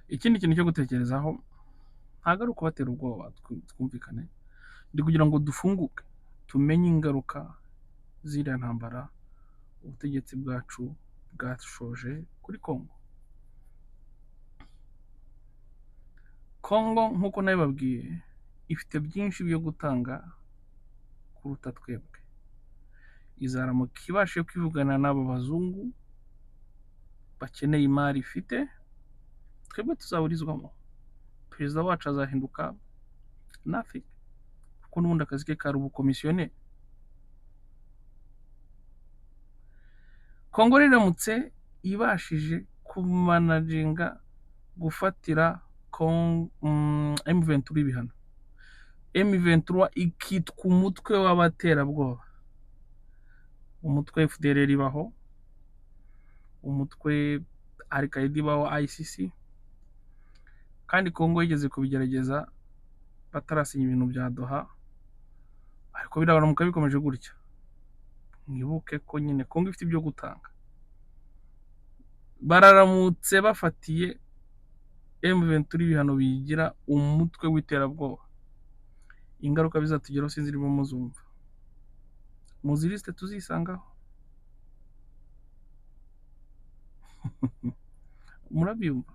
Ikindi kintu cyo gutekerezaho, ntabwo ari ukubatera ubwoba, twumvikane, ndi kugira ngo dufunguke tumenye ingaruka z'iriya ntambara ubutegetsi bwacu bwashoje kuri Congo. Congo nk'uko nabibabwiye ifite byinshi byo gutanga kuruta twebwe. Izaramuka ibashije kwivugana n'abo bazungu bakeneye imari ifite, twebwe tuzaburizwamo. Perezida wacu azahinduka nothing, kuko n'ubundi akazi ke kari ubukomisiyoneri. Congo rero iramutse ibashije kumanaginga gufatira M23 ibihano, M23 ikitwa umutwe w'abaterabwoba, umutwe FDLR ibaho, umutwe Al-Qaeda ibaho, ICC, kandi Congo yigeze kubigerageza batarasinya ibintu bya Doha, ariko birabamuka bikomeje gutya. Mwibuke ko nyine Congo ifite ibyo gutanga. Bararamutse bafatiye M23 ibihano bigira umutwe w'iterabwoba, ingaruka bizatugeraho sinzi niba muzumva. Muzi lisite tuzisangaho. Murabyumva?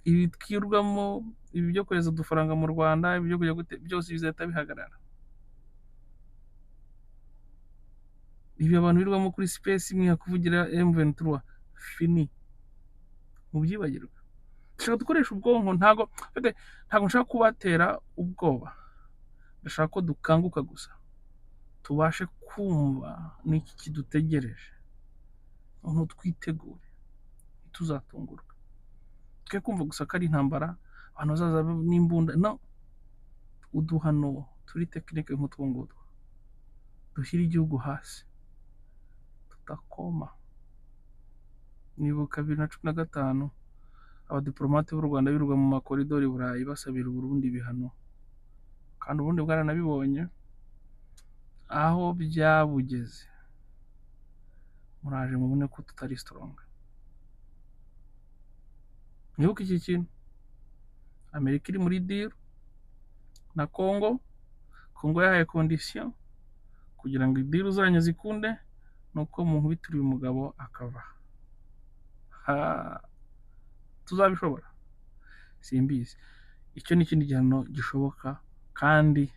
Ibi twirwamo, ibi byo kohereza udufaranga mu Rwanda, ibi byo kujya gute, byose bizahita bihagarara. Ibi abantu birirwamo kuri space mwiha kuvugira M23, fini, mubyibagirwe. Dushaka dukoresha ubwonko, ntago nshaka kubatera ubwoba, ndashaka ko dukanguka gusa tubashe kumva n'iki kidutegereje, noneho twitegure ntituzatungurwe. Twe kumva gusa ko ari intambara, abantu bazaza n'imbunda, no, uduhano turi tekinike nk'utwo ngutwo dushyira igihugu hasi tutakoma. Nibuka 2015 abadiplomate b'u Rwanda birirwa mu makoridori i Burayi basabira Uburundi ibihano, kandi Uburundi bwaranabibonye aho byabugeze. Muraje mubone ko tutari strong. Mwibuke iki kintu, Amerika iri muri deal na Congo, Congo yahaye condition kugira ngo deal zanyu zikunde nuko munkubitira uyu mugabo akava. Ha, tuzabishobora? Simbizi. Icyo ni ikindi gihano gishoboka, kandi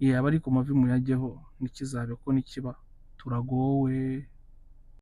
yaba ari ku mavi muyajyeho, ntikizabe ko nikiba turagowe.